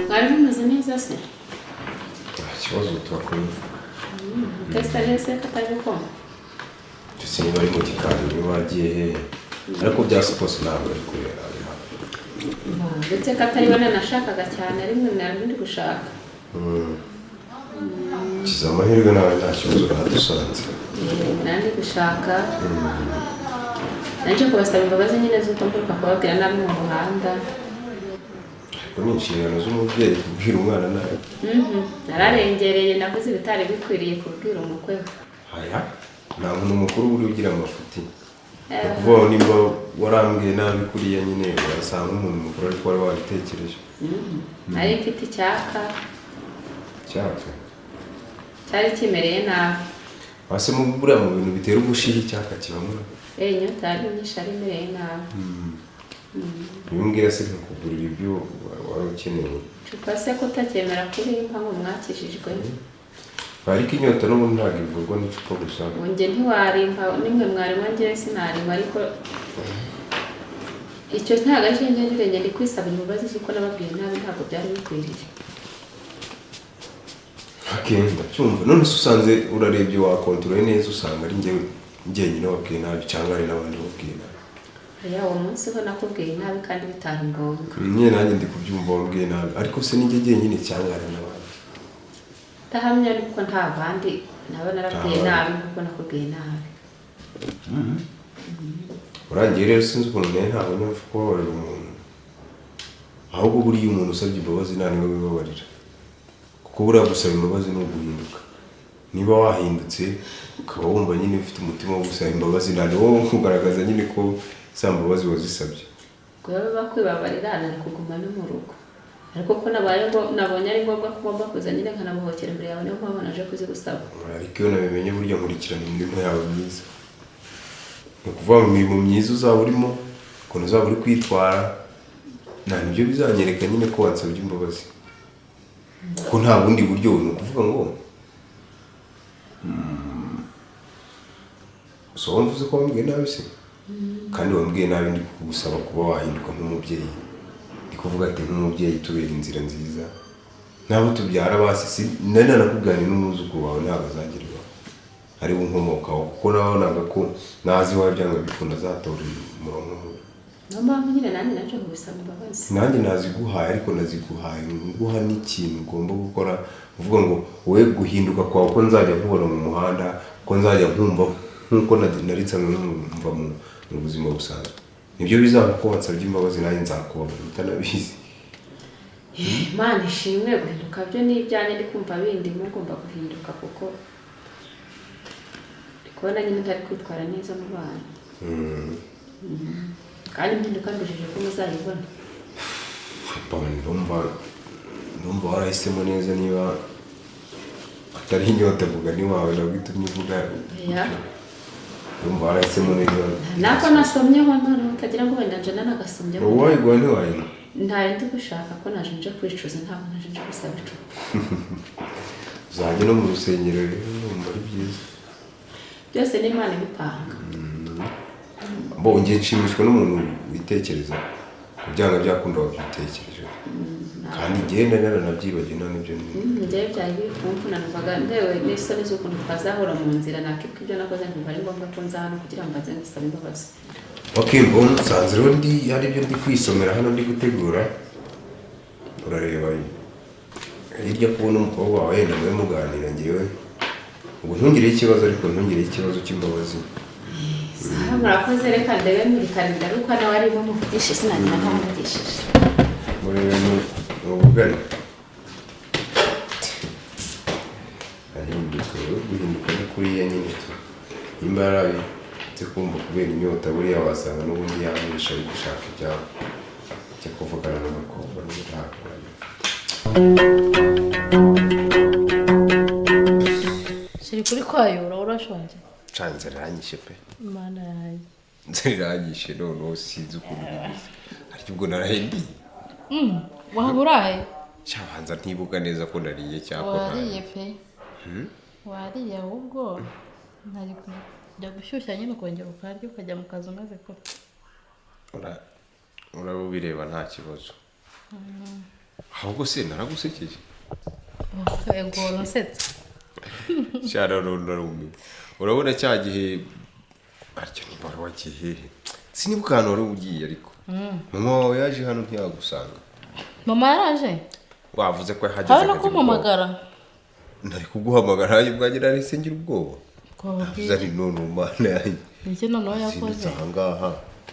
Mwari mumeze neza se? Nta kibazo, turakomeye. Mutesi neza ko atari gukoma? Ndetse niba ari mu gikari, niba wagiye hehe, ariko bya siporo ntabwo ari kure, ari hafi. Ndetse ko atari we nanashakaga cyane, ari mwe nari ndi gushaka. Kiza amahirwe nawe, nta kibazo, urahadusanze. Nari ndi gushaka, naje kubasaba imbabazi nyine z'uko mperuka kubabwira nabi mu muhanda. Ariko ni inshingano z'umubyeyi kubwira umwana nabi. Nararengereye, navuze ibitari bikwiriye kubwira umukwe we. Aya, nta muntu mukuru uri ugira amafuti. Ni ukuvuga ngo nimba warambwiye nabi kuriya nyine, urasanga umuntu mukuru, ariko wari wabitekereje. Nari mfite icyaka. Cyaka? Cyari kimereye nabi. Hasi mu buriya mu bintu bitera ubushihe, icyaka kibamo. Inyota yari nyinshi, ari imereye nabi. Iyo umbwira se nkakugurira ibyo wari ukeneye. Cupa se ko utacyemera kurimpa ngo mwakijijwe? Ariko inyota n'ubundi ntabwo ivurwa n'icupa gusa. Ngo njye ntiwarimpa, nimwe mwarimu, njyewe sinarima, ariko icyo ntabwo ari cyo njye ndirenge. Ndi kwisaba imbabazi z'uko nababwiye nabi, ntabwo byari bikwiriye. Okay, ndabyumva. None se usanze urarebye, wakontorore neza, usanga ari njyewe njyenyine wabwiye nabi cyangwa hari n'abandi wabwiye nabi? Aya, uwo munsi ho nakubwiye nabi kandi bitari ngombwa. Nyine nanjye ndi kubyumva, wabwiye nabi, ariko se ninjye jyenyine cyangwa hari n'abandi? Ndahamya nuko nta bandi naba narabwiye Nta bandi. nabi nkuko nakubwiye nabi. Urangiye rero, sinzi ukuntu nawe, ntabwo nyamfa kubabarira umuntu. Ahubwo buriya umuntu usabye imbabazi nta niwe wibabarira, kuko buriya gusaba imbabazi ni uguhinduka. Niba wahindutse, ukaba wumva nyine ufite umutima wo gusaba imbabazi, nta niwo kugaragaza nyine ko za mbabazi wazisabye. Ubwo rero bakwibabarira, nari kuguma no mu rugo, ariko ko nabaye ngo nabonye ari ngombwa ko ngomba kuza nyine nkanabohokera imbere yawe, niyo mpamvu naje kuzigusaba. Ariko iyo nabimenye, burya nkurikirana imirimo yawe myiza. Ni ukuvuga ngo imirimo myiza uzaba urimo, ukuntu uzaba uri kwitwara, nta nibyo bizanyereka nyine ko wansabye imbabazi, kuko nta bundi buryo. Ni ukuvuga ngo so wumva ko wambwiye nabi se, kandi wambwiye nabi ndi kugusaba kuba wahinduka nk'umubyeyi, ndi kuvuga ati nk'umubyeyi tubera inzira nziza n'abo tubyara. Basi si nari nanakubwira n'umwuzukuru wawe ntabwo azagera iwawe ari we unkomokaho, kuko nabonaga ko nazi iwawe byanga bikunda azatora umurongo mubi. Niyo mpamvu nyine nanjye naje kugusaba imbabazi. Nanjye naziguhaye, ariko naziguhaye nguha n'ikintu ugomba gukora, uvuga ngo wowe guhinduka kwawe, ko nzajya nkubona mu muhanda, ko nzajya nkumva nk'uko nari nsanzwe numva mu buzima busanzwe, nibyo bizaba ko wansabye imbabazi, nanjye nzakubabarira utanabizi. Imana ishimwe, guhinduka byo ni ibyanjye, ndi kumva bindimo, ngomba guhinduka kuko ndi kubona nyine ntari kwitwara neza mu bana. Kandi impinduka mbujije ko muzayibona. Papa, ndumva warahisemo neza. Niba atari inyota, mugani wawe nabwo itumye uvuga. Oya. Ndumva warahisemo neza. Nako nasomyeho, noneho utagira ngo wenda nje nanagasomyeho. Ubu wayiguha ntiwayinywa? Ntayo ndi gushaka, ko naje nje kwicuza, ntabwo naje nje gusaba icupa. Uzajya no mu rusengero rero, ndumva ari byiza. Byose ni Imana ibipanga. Bo ngiye nshimishwa n'umuntu witekereza ku byanga byakunda wabyitekereje, kandi ngenda naranabyibagiwe, nta n'ibyo. Njyewe byari biri kumvuna, numvaga ntewe n'isoni z'ukuntu twazahura mu nzira, nakibwa ibyo nakoze, nkumva ari ngombwa ko nza hano kugira ngo mbanze ngusabe imbabazi. Ok, mbona nsanze rero ndi hari ibyo ndi kwisomera hano, ndi gutegura. Urareba hirya kubona umukobwa wawe, yenda mube muganira. Ngewe ubwo ntungireho ikibazo, ariko ntungireho ikibazo cy'imbabazi. Sawa, murakoze. Reka ndebe muri kalenda uko nawe arimo muvugishe, sinagenda ntamuvugishije. Murebe muvugane. Ahinduka rero, guhinduka ni kuriya nyine tu. Nimba yarabitse kumva kubera inyota, buriya wasanga n'ubundi yamwisha ari gushaka ibyabo, jya kuvugana n'umukobwa we, ntabwo wajya. Shiri kuri kwayura, urashonje? Ca inzara iranyishe pe. Mana yanjye! Inzara iranyishe, noneho sinzi ukuntu bimeze, ariko ubwo narahendiye. Waba uraye? Cyabanza ntibuka neza ko nariye cyangwa ko Wariye ntariye. pe, wariye. Ahubwo ntari kujya gushyushya nyine, ukongera ukarya, ukajya mu kazi umaze kurya. Uraba ubireba, nta kibazo. Ahubwo se naragusekeje? Ego, unsetse. Cyararumiwe. Urabona cya gihe aricyo, niba wari wagiye hehe, sinibuka ahantu wari ugiye, ariko mama wawe yaje hano ntiyagusanga. Mama yaraje? Wavuze ko yahageze Habe no akagira ubwoba. kumpamagara. Nari kuguhamagara, nanjye ubwanjye nahise ngira ubwoba. Navuze Twababwiye ari none umwana yanjye iki noneho yakoze? Zindutse ahangaha,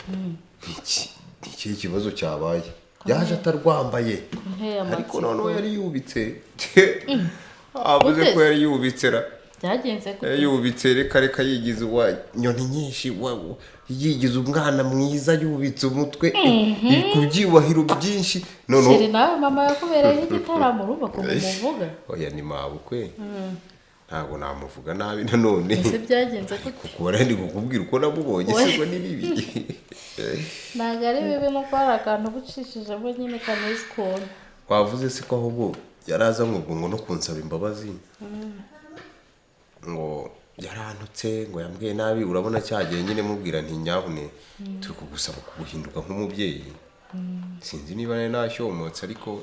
ni ikihe kibazo cyabaye? Yaje atarwambaye. Nteye Ariko amatsiko. noneho yari yubitse, avuze ko Gute? yari yubitse ra. Byagenze gute? Yari yubitse, reka reka, yigize uwa nyoni nyinshi, yigize umwana mwiza, yubitse umutwe ku byubahiro byinshi noneho. Chéri, nawe mama yakubereye igitaramo, urumva ukuntu umuvuga. Oya, ni mabukwe, ntabwo namuvuga nabi nanone. Ese byagenze gute? Kuba ndi kukubwira uko namubonye, Oya. se ngo ni bibi? Ntabwo ari bibi, nuko hari akantu uba ucishijemo nyine kameze ukuntu. Wavuze se ko ahubwo yari azanywe ubwo ngo no kunsaba imbabazi, ngo yarantutse, ngo yambwiye nabi. Urabona cyagiye nyine mubwira nti nyabune turi kugusaba kuguhinduka nk'umubyeyi. Sinzi niba nari nashyomotse, ariko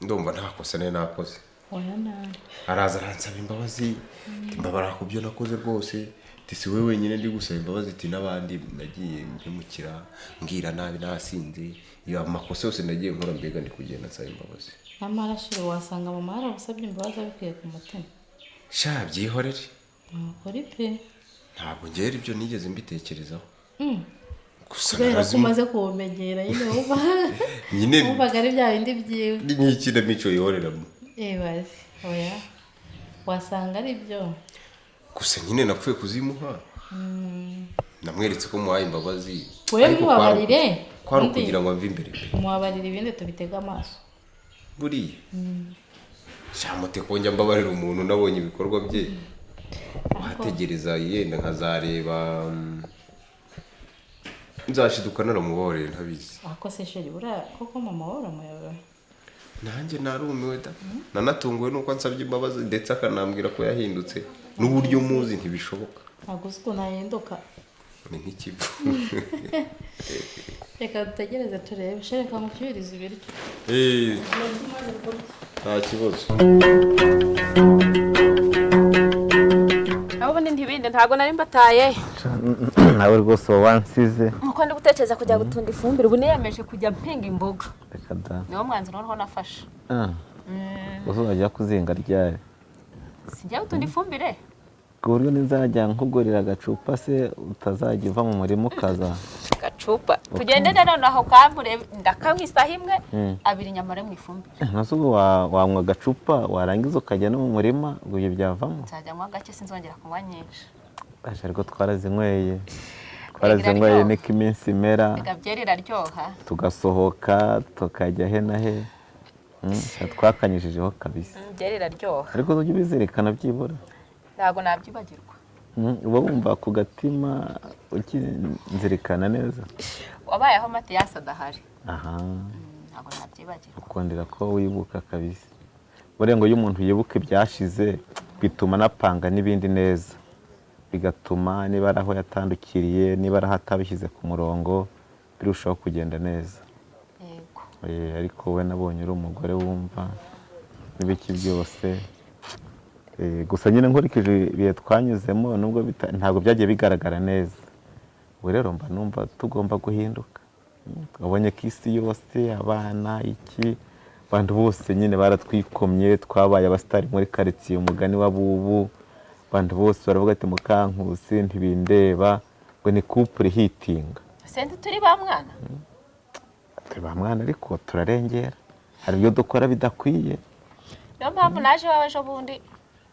ndumva nta kosa nari nakoze. Oya, nabi. Araza aransaba imbabazi, ati mbabara ku byo nakoze rwose, ati si wowe wenyine ndi gusaba imbabazi, ati n'abandi nagiye mpemukira, mbwira nabi nasinze, iyo amakosa yose nagiye nkora, mbega ndi kugenda nsaba imbabazi. Nyamara chéri, wasanga mama yaragusabye imbabazi abikuye ku mutima. Sha, byihorere. Ntukuri pe. Ntabwo ngera ibyo nigeze mbitekerezaho gusa. Kubera ko Narazimu umaze kuwumenyera nyine, wumva nyine wumvaga ari bya bindi byiwe. Ni nk'ikinamico yihoreramo. Ibaze, oya, wasanga ari byo. Gusa nyine napfuye kuzimuha, namweretse ko muhaye imbabazi. Wowe Ariko kwari mubabarire. Kwari Undi- ukugira ngo mve imbere pe. Mubabarire, ibindi tubitege amaso. Buriya shamute ko njya mbabarira umuntu nabonye ibikorwa bye, wategereza yenda nkazareba, nzashiduka naramubabarire ntabizi. Ako se chéri, buriya koko mama wawe uramuyobewe? Nanjye narumiwe da, nanatunguwe nuko ansabye imbabazi, ndetse akanambwira ko yahindutse. N'uburyo muzi ntibishoboka. Ntabwo uzi ukuntu ahinduka. Ni nk'ikivu. Reka dutegereze turebe. Chéri, reka mushyuhirize ibiryo. Eh, nta kibazo. Naho ubundi ntibinde, ntabwo nari mbataye. Nawe rwose uba wansize. Nkuko ndi gutekereza kujya gutunda ifumbire, ubu niyemeje kujya mpinga imboga. Reka da. Niwo mwanzuro noneho nafashe. Ah. Uzajya kuzinga ryari? Sijya gutunda ifumbire. Ku buryo nizajya nkugurira agacupa se, utazajya uva mu murima ukaza? Gacupa tugende rero, naho kambure ndakanywa isaha imwe, abiri, nyamara mu ifumbire. Ntuzi ubwo wanywa agacupa, warangiza ukajya no mu murima, ubwo ibyo byavamo? Nzajya nywa gake, sinzongera kunywa nyinshi. Aje, ariko twarazinyweye, twarazinyweye, niko iminsi imera. Reka, byeri iraryoha. Tugasohoka tukajya he na he. Twakanyujijeho kabisa. Byeri iraryoha. Ariko ujye ubizirikana byibura. Ntabwo nabyibagirwa. Uba wumva ku gatima ukinzirikana neza. Wabayeho Matiyasi adahari. Aha. Ntabwo nabyibagirwa. Ukundira ko wibuka kabisa. Buriya ngo iyo umuntu yibuka ibyashize, bituma anapanga n'ibindi neza, bigatuma niba ari aho yatandukiriye, niba ari aho atabishyize ku murongo, birushaho kugenda neza. Yego. Ariko wowe nabonye uri umugore wumva n'ibiki byose. Gusa nyine nkurikije ibihe twanyuzemo, nubwo ntabwo byagiye bigaragara neza, ubu rero mba numva tugomba guhinduka. Twabonye ko isi yose, abana, iki, abantu bose nyine baratwikomye, twabaye abasitari muri karitsiye, umugani w'abubu. Abantu bose baravuga ati Mukankusi ntibindeba, ngo ni couple hitinga. Sente turi ba mwana. Turi ba mwana, ariko turarengera, hari ibyo dukora bidakwiye. Niyo mpamvu naje iwawe ejo bundi,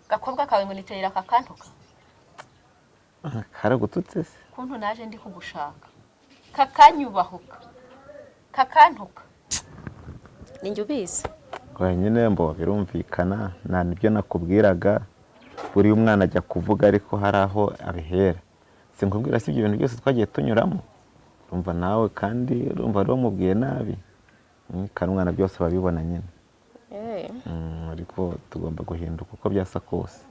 gakobwa kawe ngo niterera kakantuka. Karagututse se? Kuntu naje ndi kugushaka kakanyubahuka kakantuka, ninjye ubizi. Oya nyine, mbo birumvikana, nta nibyo nakubwiraga. Buriya umwana ajya kuvuga, ariko hari aho abihera. Sinkubwira si ibyo bintu byose twagiye tunyuramo, urumva nawe kandi urumva wari wamubwiye nabi. Kandi umwana byose ababibona nyine. Ariko tugomba guhinduka uko byasa kose.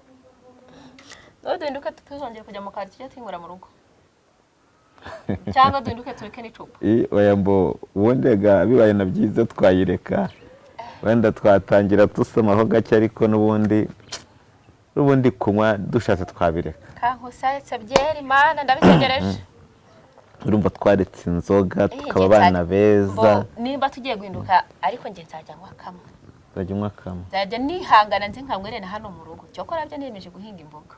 Nawe duhinduke, tuzongera kujya mu karitsiye, twinywera mu rugo. Cyangwa duhinduke tureke n'icupa. Oya mbo ubundi ga bibaye na byiza twayireka, wenda twatangira dusomaho gake, ariko n'ubundi kunywa dushatse twabireka. Kankusayetse byeri mana ndabitegereje. Urumva twaretse inzoga tukaba abana beza. Nimba tugiye guhinduka ariko njye nzajya nywa kamwe. Nzajya unywa kamwe. Nzajya nihangana nzi nkanywere na hano mu rugo. Cyokora byo niyemeje guhinga imboga.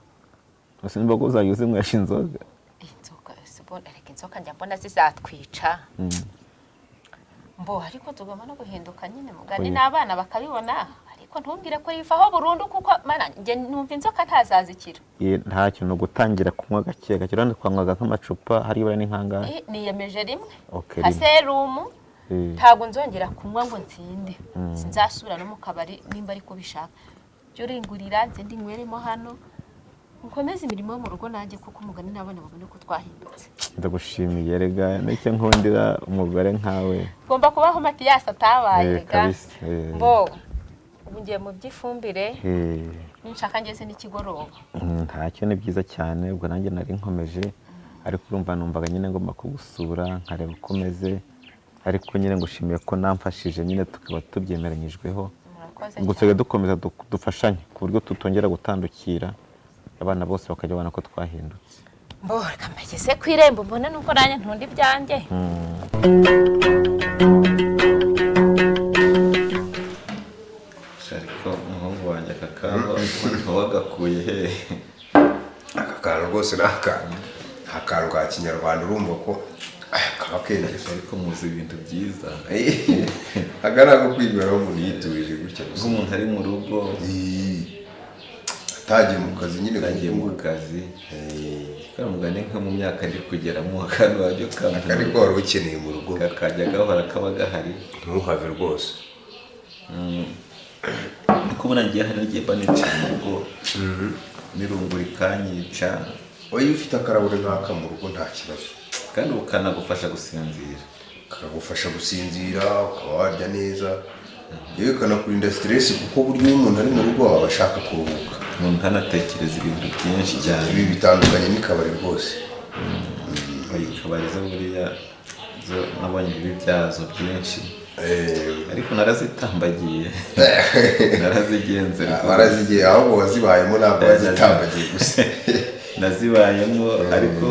Ese imboga uzajya uzinywesha inzoga? Inzoga sibona, reka inzoka njya mbona zizatwica. Mbo ariko tugomba no guhinduka nyine mugani n'abana bakabibona, ariko ntumbwire ko yivaho burundu kuko mana njye numva inzoka ntazazikira. Nta kintu gutangira kunywa gake gake, urabona twanywaga nk'amacupa hari ibara n'inkangahe. Niyemeje rimwe nka serumu ntabwo nzongera kunywa ngo nsinde, sinzasubira no mu kabari nimba ariko bishaka byo ringurira nze ndinyweremo hano nkomeze imirimo yo mu rugo nanjye kuko umugani n'abana babone ko twahindutse. Ndagushimiye rega n'icyo nkundira umugore nkawe. Ugomba kubaho Matiyasi atabaye rega. Mbo ubu ngiye mu by'ifumbire ninshaka ngeze n'ikigoroba. Ntacyo ni byiza cyane, ubwo nanjye nari nkomeje ariko urumva numvaga nyine ngomba kugusura nkareba uko umeze, ariko nyine ngushimiye ko namfashije nyine tukaba tubyemeranyijweho. Gusa dukomeza dufashanye ku buryo tutongera gutandukira, abana bose bakajya babona ko twahindutse. Mbo reka mbageze ku irembo mbone nuko nanjye ntunda ibyanjye. Ariko umuhungu wanjye aka kantu wagakuye he? Aka kantu rwose ni akantu ka kinyarwanda, urumva ko kaba kengeje. Ariko muzi ibintu byiza. Aka ni ako kwiberaho umuntu yituje gutya gusa. Nk'umuntu ari mu rugo. Atagiye mu kazi nyine. Atagiye mu kazi. Kari mugani nko mu myaka ndi kugeramo akantu wajya ukampa. Ariko wari ukeneye mu rugo. Kakajya gahora kaba gahari. Ntuhave rwose. Kuko ubona ngiye hari n'igihe mba nicaye mu rugo n'irungu rikanyica. Oya iyo ufite akarahuri nk'aka mu rugo nta kibazo. Kandi ukanagufasha gusinzira. Kakagufasha gusinzira, ukaba warya neza. Yewe kanakurinda stress kuko buryo iyo umuntu ari mu rugo aba ashaka kuruhuka. Umuntu ntanatekereza ibintu byinshi cyane. Ibi bitandukanye n'ikabari rwose. Ikabari zo buriya zo nabonye ibibi byazo byinshi. Ariko narazitambagiye. Narazigenze. Warazigiye ahubwo wazibayemo ntabwo wazitambagiye gusa. Nazibayemo ariko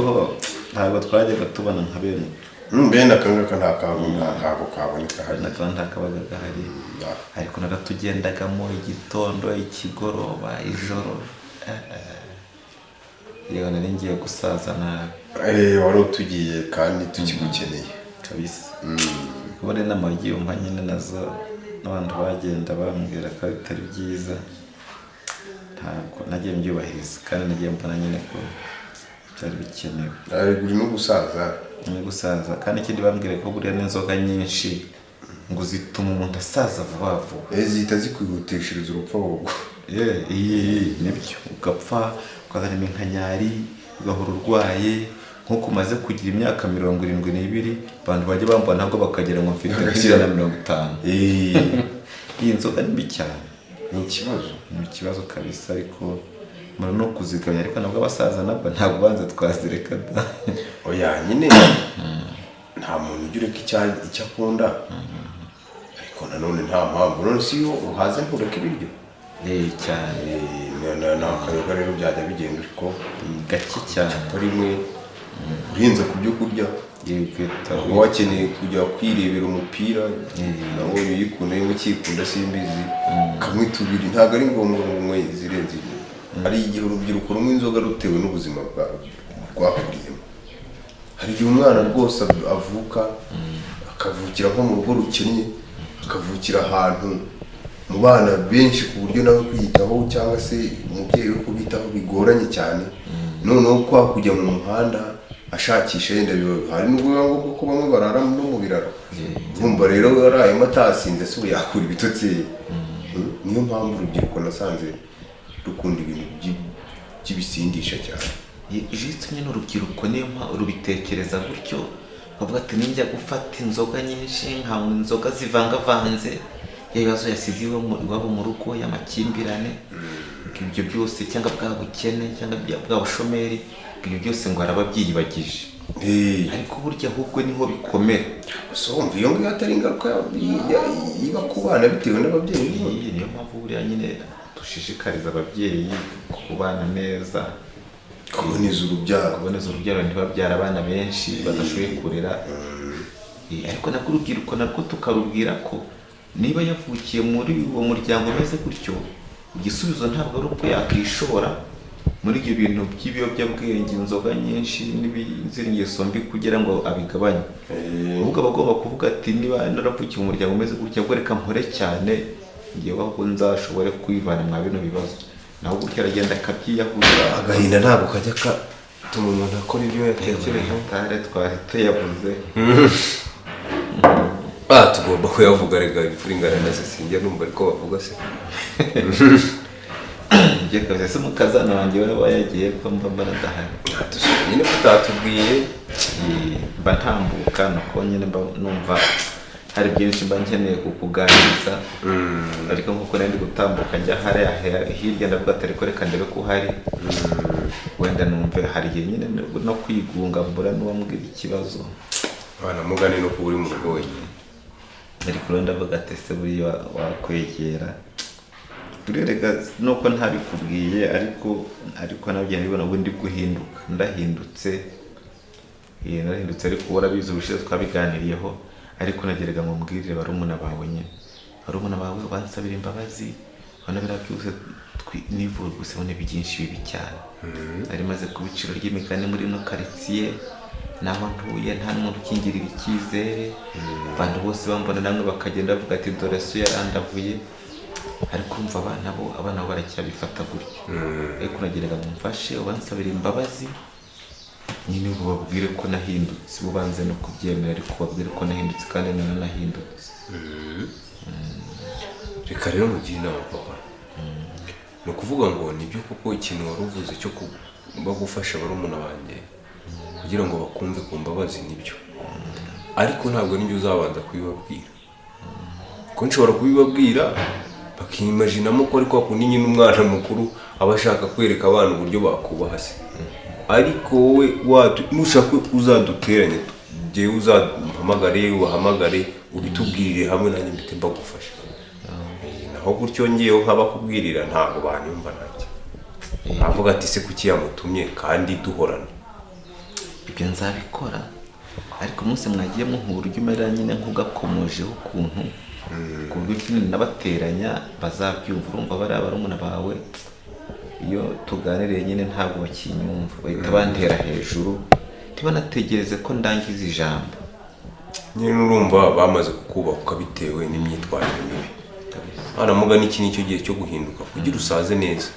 ntabwo twajyaga tubona nka bene. Bene aka ngaka ntabwo kaboneka hariya. Naka ntakabaga gahari. Ariko naratugendagamo igitondo, ikigoroba, ijoro. Yewe nari ngiye gusaza nabi. Wari utugiye kandi tukigukeneye. Kabisa. Kubona inama wagiye umpa nyine nazo n'abantu bagenda bambwira ko bitari byiza, ntabwo nagiye mbyubahiriza kandi nagiye mbona nyine ko byari bikenewe. Uri no gusaza. Ni gusaza kandi ikindi bambwira ko buriya n'inzoga nyinshi ngo zituma umuntu asaza vuba vuba. Zihita zikwihutishiriza urupfu ahubwo. Nibyo, ugapfa ukazana iminkanyari, ugahora urwaye. Nkuko umaze kugira imyaka 72 abantu bajya bambona ntabwo bakagera ngo mfite 150. Iyi nzoga ni mbi cyane. Ni ikibazo. Ni ikibazo kabisa, ariko mura no kuzigabanya, ariko nabwo abasaza nabwo ntabwo banze twazireka da. Oya nyine nta muntu ujya ureka icyo akunda, ariko nanone nta mpamvu. None si iyo uhaze ntureka ibiryo. Cyane. Nta kayoga rero byajya bigenda uko gake cyane. Rimwe urinze ku byo kurya, uba wakeneye kujya kwirebera umupira nawe uyikunda niba ukikunda simbizi, kamwe tubiri ntabwo ari ngombwa ngo unywe izirenze. Hari igihe urubyiruko runywa inzoga rutewe n'ubuzima rwakuriyemo. Hari igihe umwana rwose avuka akavukira nko mu rugo rukennye, akavukira ahantu mu bana benshi ku buryo nawe kwiyitaho cyangwa se umubyeyi we kubitaho bigoranye cyane. Noneho kwa kujya mu muhanda ashakisha yenda biba hari n'ubwo biba ngombwa ko bamwe barara no mu biraro. Urumva rero arayemo atasinze se ubu yakura ibitotsi. Niyo mpamvu urubyiruko nasanze rukunda ibintu by'ibisindisha cyane. Jitse nyine urubyiruko niyo mpamvu rubitekereza gutyo, bavuga ati ninjya gufata inzoga nyinshi nkanywa inzoga zivangavanze, ibibazo yasize iwabo mu rugo y'amakimbirane, ibyo byose cyangwa bwa bukene cyangwa bwa bushomeri Ibyo byose ngo araba abyiyibagije. Ariko burya ahubwo niho bikomera. Gusa wumva iyo ngiyo atari ingaruka iba ku bana bitewe n'ababyeyi. Niyo mpamvu buriya nyine dushishikariza ababyeyi kubana neza, kuboneza urubyaro, kuboneza urubyaro, ntibabyara abana benshi badashoboye kurera. Ariko nabwo urubyiruko narwo tukarubwira ko niba yavukiye muri uwo muryango umeze gutyo, igisubizo ntabwo ari uko yakishora muri ibyo bintu by'ibiyobyabwenge, inzoga nyinshi n'izindi ngeso mbi kugira ngo abigabanye. Ahubwo aba agomba kuvuga ati niba naravukiye mu muryango umeze gutya, ubwo reka nkore cyane ngewe ahubwo nzashobore kwivana mwa bino bibazo. Naho gutya aragenda akabyiyahurira. Agahinda ntabwo kajya katuma umuntu akora ibyo yatekereje. Tare twari tuyavuze. Tugomba kuyavuga rega, imfura ingana na se sinjya numva ariko bavuga se. Njye kabisa se mukazana wanjye waba yagiye ko mba ndahari. Nyine kutatubwiye mba ntambuka nuko nyine mba numva hari byinshi mba nkeneye kukuganiriza. Ariko nkuko nari gutambuka njya hariya hirya ndavuga ati ariko reka ndebe ko uhari. Wenda numve hari igihe nyine no kwigunga mbura n'uwambwira ikibazo. Abana mugane no kuba uri mu rugo wenyine. Ariko rero ndavuga ati ese buriya wakwegera. Reka nuko ntabikubwiye ariko nabyo nabibona ubu ndi guhinduka, ndahindutse. Narahindutse ariko urabizi ubushize twabiganiriyeho, ariko nagerega ngo mbwirire barumuna bawe nyine. Barumuna bawe bansabira imbabazi, bana biriya byose nivura gusa ni byinshi bibi cyane. Nari maze kuba iciro ry'imigani muri ino quartier, naho ntuye nta n'umuntu ukingirira icyizere. Abantu bose bambona namwe bakagenda bavuga ati dore so yarandavuye. Ariko umva abana bo baracyabifata gutyo. Ariko nagerega ngo mfashe ubansabira imbabazi nyine ubabwire ko nahindutse, ubanze no kubyemera ariko ubabwire ko nahindutse kandi nanahindutse. Reka rero mugire inama papa. Ni ukuvuga ngo nibyo kuko ikintu wari uvuze cyo kuba gufasha barumuna banjye kugira ngo bakumve ku mbabazi nibyo. Ariko ntabwo nibyo uzabanza kubibabwira. Ko nshobora kubibabwira bakimajinamo ko ariko kundi nyine umwana mukuru aba ashaka kwereka abana uburyo bakubaha se. Ariko wowe nushaka uzaduteranye, jyewe uzampamagare ubahamagare ubitubwirire hamwe nanjye mpite mbagufasha. Naho gutyo ngiyeho nkabakubwirira ntabwo banyumva nanjye. Navuga ati se kuki yamutumye kandi duhorana. Ibyo nzabikora ariko umunsi mwagiye muhura ujye umera nyine nk'ugakomojeho ukuntu ku buryo kinini nabateranya bazabyumva. Urumva bariya barumuna bawe iyo tuganiriye nyine ntabwo bakinyumva, bahita bantera hejuru ntibanategereze ko ndangiza ijambo. Nyine urumva bamaze kukubahuka bitewe n'imyitwarire mibi. Hano iki nicyo gihe cyo guhinduka kugira usaze neza.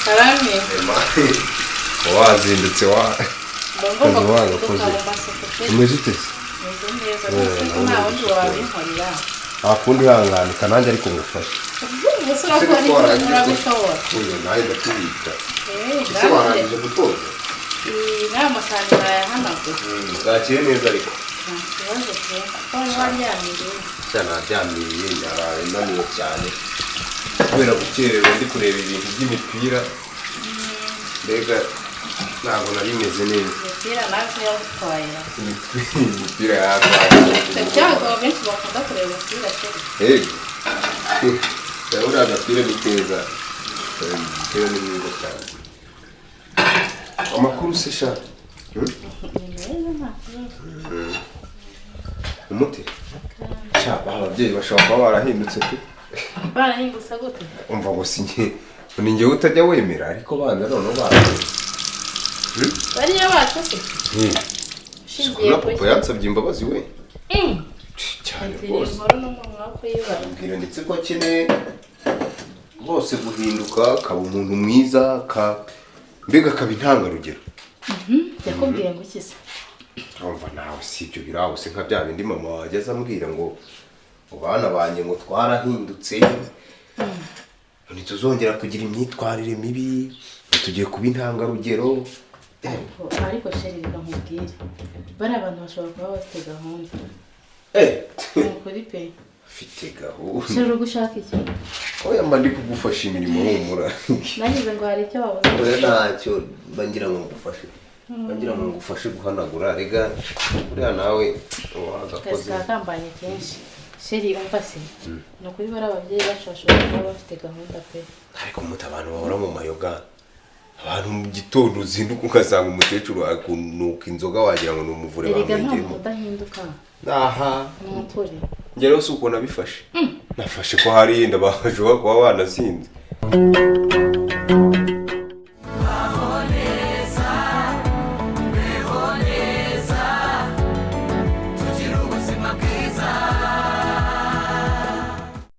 Karame. Wazindutse wa. Umeze ute? Nta kundi hanganika nanjye ariko ngufashe. Nawe ndakubika. Ese warangije gutoza? Bwakeye neza ariko. Naryamiye naraye naniwe cyane kubera gukererwa ndi kureba ibintu by'imipira. Mbega ntabwo nari meze neza. Imipira nawe yagutwaye. Imipira yatwaye. Cyangwa benshi bakunda kureba umupira cyane. Yego. Uriya agapira ni keza. Umupira ni mwiza cyane. Amakuru se sha? Umuti? Sha ababyeyi bashobora kuba barahindutse pe. Barahindutse gute? Umva ngo si njye. Ni njye utajya wemera ariko banza noneho barahindutse. Bariya bacu se? Shingiye papa yansabye imbabazi we. Cyane rwose. Mbwira ndetse ko akeneye rwose guhinduka akaba umuntu mwiza mbega akaba intangarugero. Yakubwiye ngo iki se? Urumva nawe si ibyo biraho se nka bya bindi mama wageze ambwira ngo bana banjye ngo twarahindutse ntituzongera kugira imyitwarire mibi, tugiye kuba intangarugero. Ariko chéri, reka nkubwire, bariya abantu bashobora kuba bafite gahunda. Ni ukuri pe. Mfite gahunda? Chéri, uri gushaka iki? Oya, mba ndi kugufasha imirimo, humura. Nagize ngo hari icyo wabuze. Oya, ntacyo, mba ngira ngo ngufashe, mba ngira ngo ngufashe guhanagura. Rega buriya nawe Akazi wagakoze. Kakambanye kenshi. Chéri, umva se, ni ukuri bariya ababyeyi bacu bashobora kuba bafite gahunda pe. Ariko muta, abantu bahora mu mayoga, abantu mu gitondo uzinduka ugasanga umukecuru akunuka inzoga, wagira ngo ni umuvure Erega nta bamwengeyemo. muntu udahinduka. Aha. Ni ukuri. Njye rero si uko nabifashe, nafashe ko hari yenda bashobora kuba banasinze.